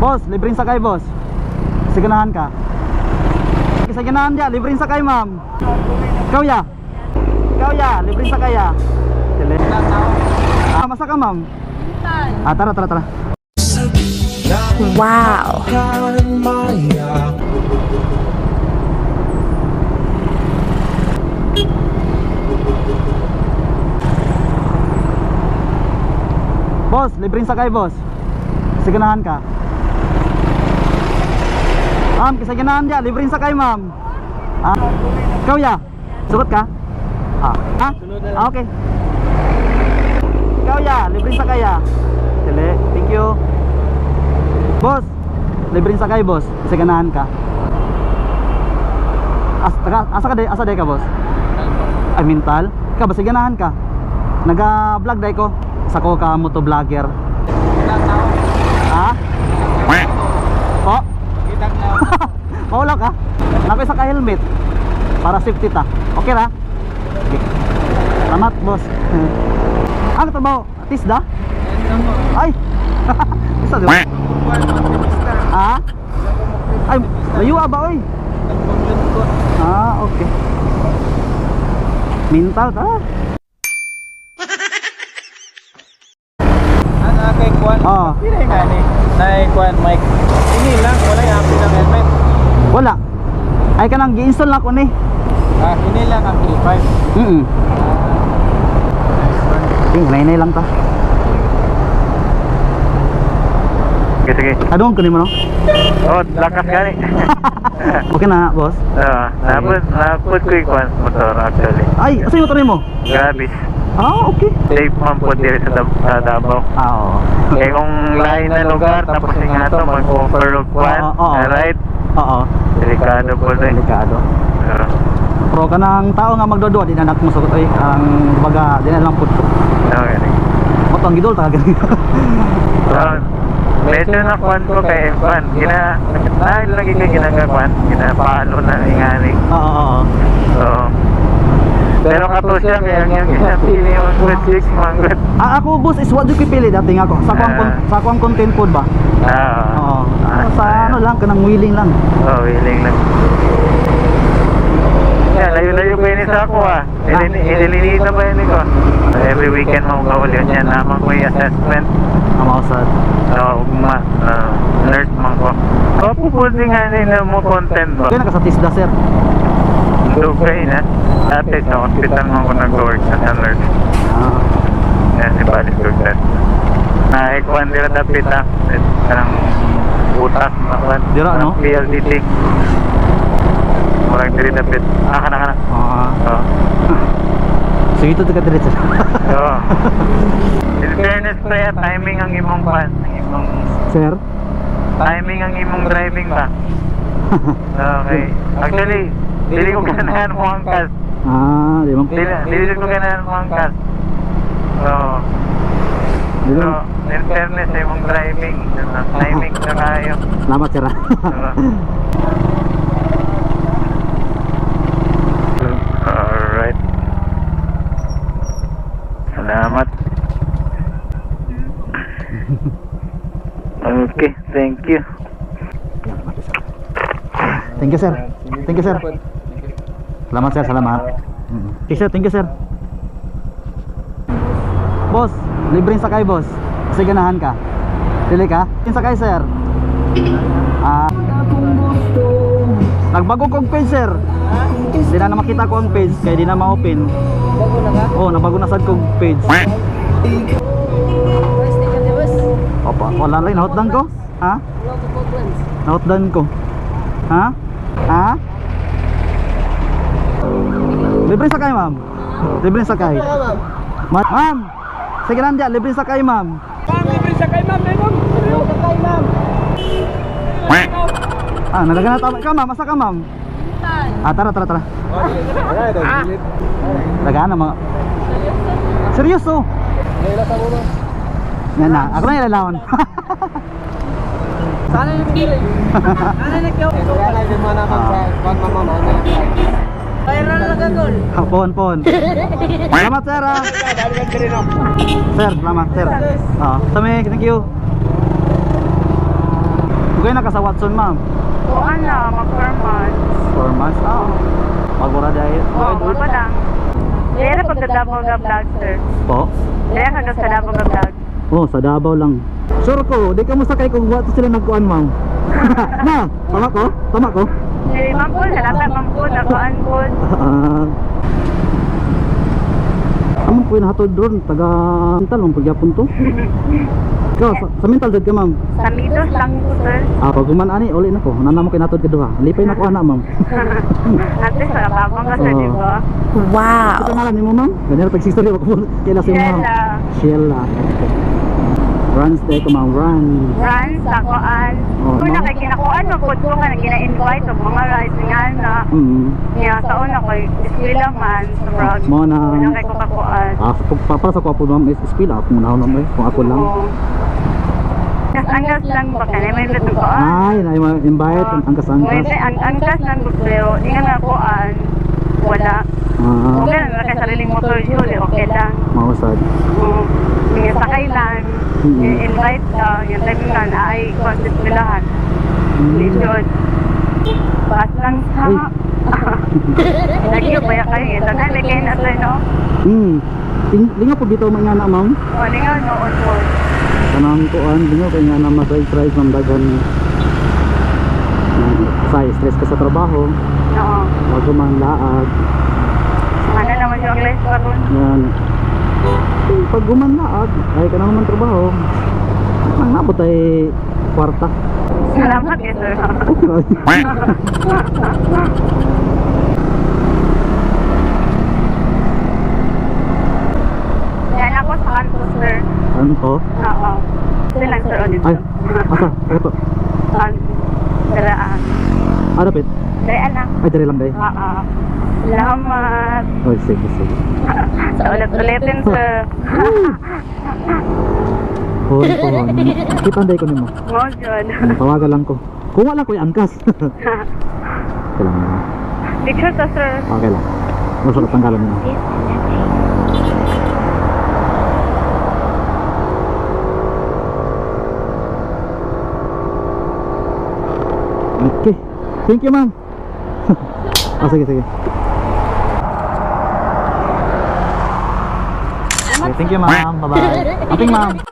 Boss, libreng sakay, boss. Siganahan ka. Siganahan dia, libreng sakay, ma'am. Ikaw ya. Ikaw ya, libreng sakay ya. Dili. Ah, masa ka, ma'am? Ah, tara, tara, tara. Wow. Boss, libreng sakay, boss. Siganahan ka. Ma'am, kisaganahan dia, libreng sakay, ma'am. Ah, ikaw ya. Sugot ka? Ah, ha? Ah, okay. Ikaw ya, libreng sakay ya. Dili, thank you. Boss, libreng sakay, boss. Kisaganahan ka. As, taga, asa ka de, asa de ka, boss? Ay, mental? Ikaw ba, siganahan ka? Naga-vlog dai ko. Sa ko ka motovlogger. Ha? Po? Maulaw ka? Napay sa ka-helmet. Para safety ta. Okay ra? Okay. Salamat, boss. Ano trabaho? Tisda? Ay! Isa di ba? Ha? Ay, layo ba oy? Ah, okay. Mental ta? Ano kay Kwan? Oo. Pila nga ni? Nay Kwan Mike. Ini lang wala yung apil ng helmet. Wala. Ay kanang gi-install na ko ni. Ah, ini lang ang 35. Ting, nay lang ta. Sige, sige. Adong kunin mo no? Oh, lakas gani. Okay na, boss. Ah, napod ko ikuan motor actually. Ay, asa yung motor mo? Grabe. Ah, okay. Safe man po diri sa sa Davao. Ah, oo. Kaya kung lain na lugar tapos nga to mag-offer og kwan, Oo, oo. right? Oo. Delikado po rin. Delikado. Oo. Pero kanang tao nga magdodua di na nak mo sugot oy. Ang baga di na lang pud. Okay. Moto ang gidol ta gani. So, medyo na kwan ko kay kwan. Gina, dahil lagi kay ginagawan, ginapaalo na ingani. Oo, oo. So, pero kato siya kaya ang ginapili yung good six, manggod. Ah, ako boss is what do you pili dati nga ako. Sa kuang sa kuang content pod ba? Ah, Oo. Ah, sa ano lang kanang willing lang. Oh, willing lang. Yeah, layo-layo pa yun sa ako ah. Ilinita pa yun ko. Every weekend mo gawin yan. Naman ko yung assessment. Ang sad. So, ugma, nurse man ko. So, pupulsi nga nila mo content ba? Kaya nakasatisda sir. Dugay na. Dati sa hospital man ko nag-work sa nurse. Ah. Yan, si Paris Dugay. Naikuan nila dapit ah. Kanang butas makuan. Dira, no? PLDT. Murag diri dapit. Ah, kana kana. Ah. Oo. Sige ito ka diretso. Oo. In fairness kaya timing ang imong kwan, ang imong Sir. timing ang imong driving ba? Okay. Actually, dili ko ganahan mo ang kas. Ah, di mo. Dili ko ganahan mo ang kas. Oo. Di So, mo. in fairness sa imong driving, timing na kayo. Salamat sir. Ah. Oo. Alright. Salamat. Okay, thank you. Thank you sir. Thank you sir. Salamat sir, salamat. Okay sir, thank you sir. Boss, libreng sakay boss. Kasi ganahan ka. Dili ka? Libreng sakay sir. Ah. Nagbago kong page sir. Di na makita ko ang page kaya di na ma-open. Bago na ka? Oh, nabago na sad kong page. Boss, di ka di boss. Opa, wala lang nahotdan ko. Ha? Wala ko plans. Nahotdan ko. Ha? Ha? Libre sakay, ma'am. Libre sakay. Ma'am. Sige lang diyan, libre sakay, ma'am. Ma'am, libre sa kay ma'am, meron. Wala ka kay ma'am. Ah, nalaga na tama. Ikaw, ma'am, asa ka, ma'am? Ah, tara, tara, tara. Alright, ah. Lagaan na mga. Seryoso? Yan na, ako na ilalawon. Sana yung pinili. Sana nagkaw. Kaya lang mo na ma'am sa kwan ma'am ma'am. Viral lang agol. Ah, Pon, pon. Salamat, sir. Ah. Sir, salamat, sir. Ah, Sami, thank you. Dugay na ka sa Watson, ma'am. Kuan na, mag 4 months. 4 months. Ah. Pagura dahil. Oo, oh, lang. Kaya na pagka-Davao ga vlog, sir. Po. Kaya ka sa Davao ga vlog. Oh, sa Davao lang. Sure ko, di ka mo sakay kung wato sila nagkuan, ma'am. Na, tama ko? Tama ko? Eh, ma'am po, salamat ma'am po, nakuan po. Ah. Among ko nahatod ron taga mental ang pagyapon to. Ikaw sa mental jud ka, ma'am. Sa Midos lang po, sir. Ah, pag human ani uli na ko. Nana mo kay natod ka duha. Lipay na ko ana, ma'am. Ate, sa Davao ka, sir, Oo. di ba? Ito pangalan nimo, ma'am? Ganyan pag sister ko kila si ma'am. Sheila. Sheila. Okay. Runs day ko, ma'am, run. Run, sa kuan. Oo, Kung na ma'am. kay kinakuan, mapod ko ka na gina-invite og mga rides nga na. Niya, sa una ko, eskwela man, sa Brag. Mo na- Wala kay ko kakuan. Ah, para sa ko po, ma'am, is eskwela ako muna ma'am eh, kung ako lang. Oo. Angkas lang ba ka na may bitong kuan? Ay, na invite ang angkas-angkas. Pwede, ang angkas lang ba pero di nga nakuan. Wala. Ah, Okay lang, wala kay sariling motor yun, eh, okay lang. mausad. Oo. Mga sakay lang, i-invite ka, yung time nga na ay kuan sa eskwelahan. Lisod. Paas lang sa... Uy. Lagi yung baya kayo. Ito na, may kayo na tayo, no? Lingaw po bitaw man nga na, ma'am. O, lingaw, no, on board. Kanang kuan, lingaw kay nga na masay price ma'am daghan. Say stress ka sa trabaho, Oo. wag man laag. Ano naman yung life karon? Yan. Eh, pag guman laag, ay ka naman trabaho. Nang nabot ay kwarta. Salamat eh, sir. Okay. Yan ako sa kanto, sir. Ano to? Oo. Ito lang, sir, o dito. Ay, asa? Ito. Kanto. Dara, ah. Ah, dapat. Dara lang. Ay, dere lang day. Oo. Salamat. Oh, sige, sige. Sa ulit-ulitin, sir. Pohon, pohon. Kita day ko nimo. Mo, Jud. Tawagan lang ko. Kung wala ko yung angkas. Okay lang naman. Picture to, sir. Okay lang. Masarap tanggalan nyo. Okay. Thank you, ma'am. Ah, sige, sige. Okay, thank you, ma'am. Bye-bye. Ating, ma'am.